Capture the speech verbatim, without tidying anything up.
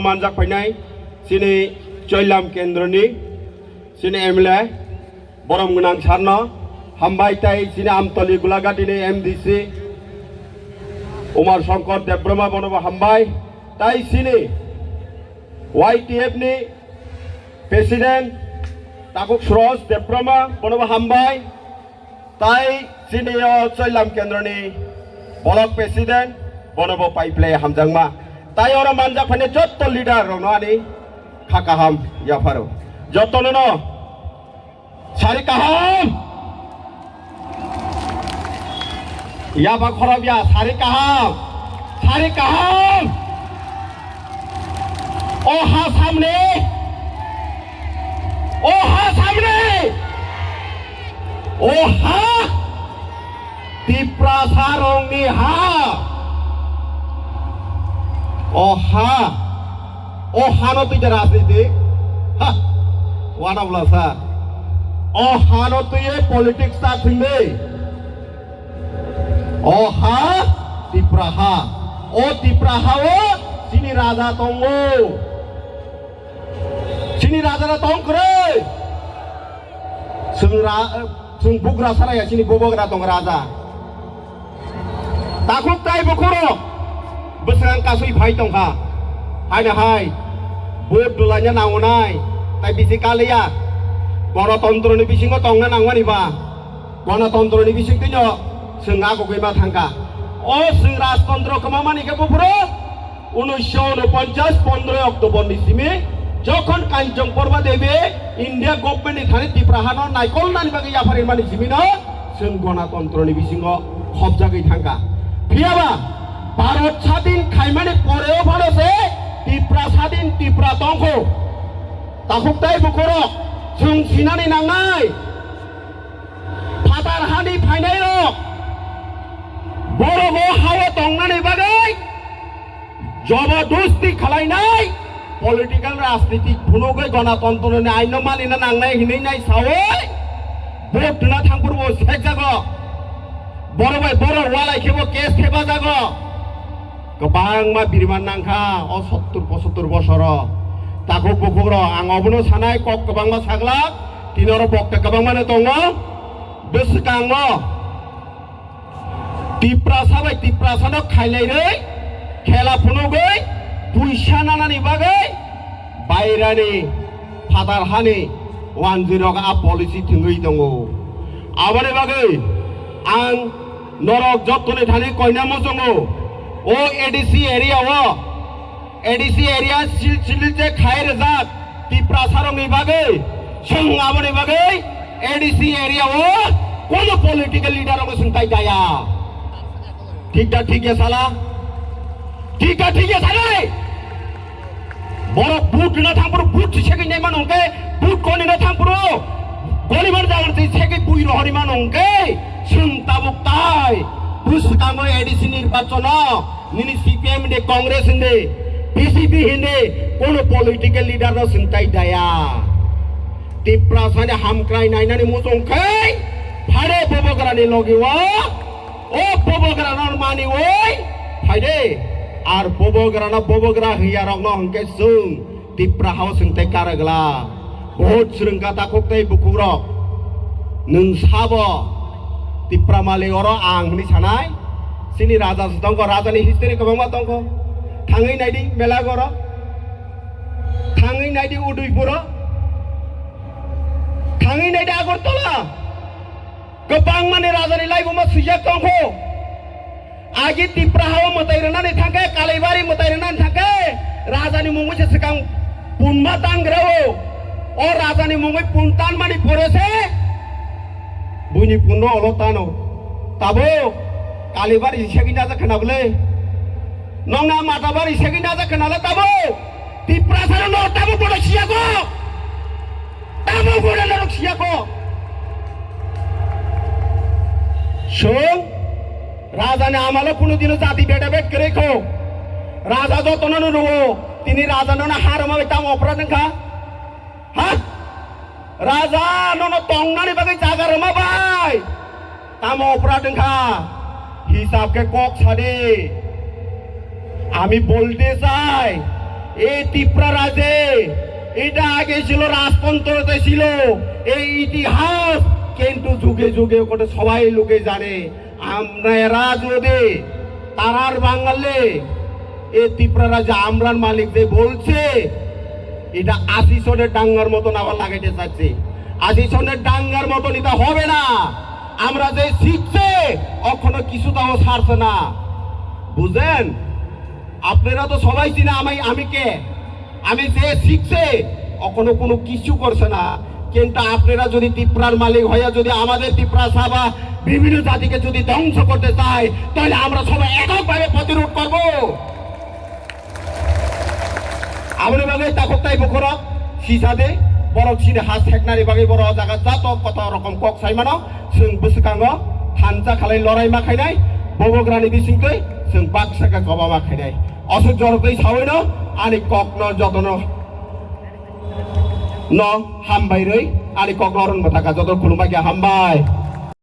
Manjak phainai chini Choilam kendroni chini M L A borom gwnang sarno hambai, tai chini Amtoli Gulagati ni M D C Umar Shankar Debbarma bonobo hambai, tai chini Y T F ni President Takhuk Suraj Debbarma bonobo hambai. Tai chini o Choilam kendroni block president, bono bo pai phlai hamjakma. Tai oro manjak phainai jotto leader rokno ani kha kaham yapharo. Jottono no sari kaham. Yaba khorok ya sari kaham. Sari kaham. O ha samne, o ha samne, o ha Tiprasa rongni ha, o ha, o hano twi rajniti, ha, wana bwlasa, o hano twi politics ta thwngwi. O ha Tipra ha. O Tipra ha o chini raja tongo. Chini raja na tong kwrwi. Chwng ra-, chwng bugra saraya chini bubagra tong raja. Takhuk tai bukhurok bwswng kasui phai tongkha. Haino hai vote dulaina nangonai tai bisi kaliya. Gorotontro ni bisingo tongna nangmani ba. Ganatantroni bisingtwino chwng agugwi ma thangkha. O chwng rajtantro kwmamani khe buphuru unisho unoponchas pondroi October ni simi jokhon Kanchong Porba Devi India government ni thani Tipra hano naikolnani bagwi yapharimani simino chwng ganatantroni bisingo khopjagwi thangkha. Phiyaba Bharat sadin khaimani poreo phano se Tipra sadin Tipra tongkho. Takhuk tai bukhurok chwng sinani nangnai. Phatar hani phainairok borok o hao tongnani bagwi jobodosti khwlainai political rajnitik phunugwi ganatantroni aino manina nangnai hinwi nai sawi vote rwna thangphuru bo sekjago. Borok bai borok walai khebo case thebajago. Kwbangma biriman nangkha o sottur pochottur bosoro. Takhuk bukhukrok ang obono sanai kok kwbangma saglak, tini oro bokta kwbangmano tongo. Bwswkango Tiprasa bai Tiprasano khailairwi khela phunugwi puisa nanani bagwi bairani phatar hani wanjwirok a policy thwngwi tongo. Aboni bagwi ang norok jottoni thani koina muchungo. O A D C area o, A D C area sil silil je khai rwjak Tiprasarokni bagwi, chwng aboni bagwi A D C area o kono political leader rokno swngtai jaya. Thik da thik ya sala? Thik da thik ya sala? Borok vote rwna thangphuru vote si segwi nai mano hwnkhe, vote koni rwna thangphuru golibar jagan si segwi bui rohorwi mano hwnkhe, chwng tabuk tai bwswkango A D C nirbachono nini C P M hindi, Congress hindi, B J P hindi, kono political leader no swngtai jaya. Tiprasani hamkrai nainani muchung khe phare bubagrani logi o. O bubagrano maniwi phaide, ar bubagrano bubagra hiyarokno hwnkhe chwng Tipra hao swngtai karagla. Vote swrwngkha takhuk tei bukhukrok. Nwng sabo Tipra malik oro ang hwnwi sanai. Chini raja se tongkho, rajani history kwbangma tongkho. Thangwi naidi Melagoro. Thangwi naidi Udaipuro. Thangwi naidi Agartala. Kwbangmani rajani laibuma swijak tongkho. Agi Tipra hao mwtai rwnani thangkhe, Kalaibari mwtai rwnani thangkhe, rajani mungwi se swkang punma tangrao. O rajani mungwi pun tanmani pore se buini punno olo tano. Tabo Kalaibari segwi najak khna bwle. Nongna Matabari segwi najak khna le tabo. Tiprasano no tamo bono siyako. Tamo bono norok siyako. Chwng rajani amalo kunu dino jati beda bet kwrwi kho. Raja jotono no rwo. Tini raja nono harma bai tamo oprad wngkha. Ha? Raja nono tongnani bagwi jaga rwma bai. Tamo oprad wngkha? Hisab khe kok sadi. Ami bolte chai. এই তিপ্রা রাজে এটা আগে ছিল, রাজতন্ত্রতে ছিল, এই ইতিহাস। কিন্তু যুগে যুগে ওটা সবাই লোকে জানে। আমরা যদি তারার বাঙালে এই তিপ্রা রাজা আমরার মালিক যে বলছে, এটা আশি সনের ডাঙ্গার মতন আবার লাগাইতে চাচ্ছে। আশি সনের ডাঙ্গার মতন এটা হবে না। আমরা যে শিখছে, এখনো কিছুটাও ছাড়ছে না। বুঝেন? আপনারা তো সবাই চিনে আমি, আমি কে। আমি যে শিখছে, এখনো কোনো কিছু করছে না। কিন্তু আপনারা যদি তিপ্রার মালিক হইয়া যদি আমাদের তিপ্রা সভা বিভিন্ন জাতিকে যদি ধ্বংস করতে চায়, তাহলে আমরা সবাই এককভাবে প্রতিরোধ করব। Aboni bagwi takhuk tai bukhurok sisade, borok chini ha seknani bagwi borok o jaga jato koto rokom kok sai mano, chwng bwswkango thansa khalai lorai ma khainai, bubagrani bisingtwi chwng baksa khe koba ma khainai. Aswk jorok twi sawi no ani kokno jotono no hambai rwi ani kokno ron bwtaka joto khulumbai khe hambai.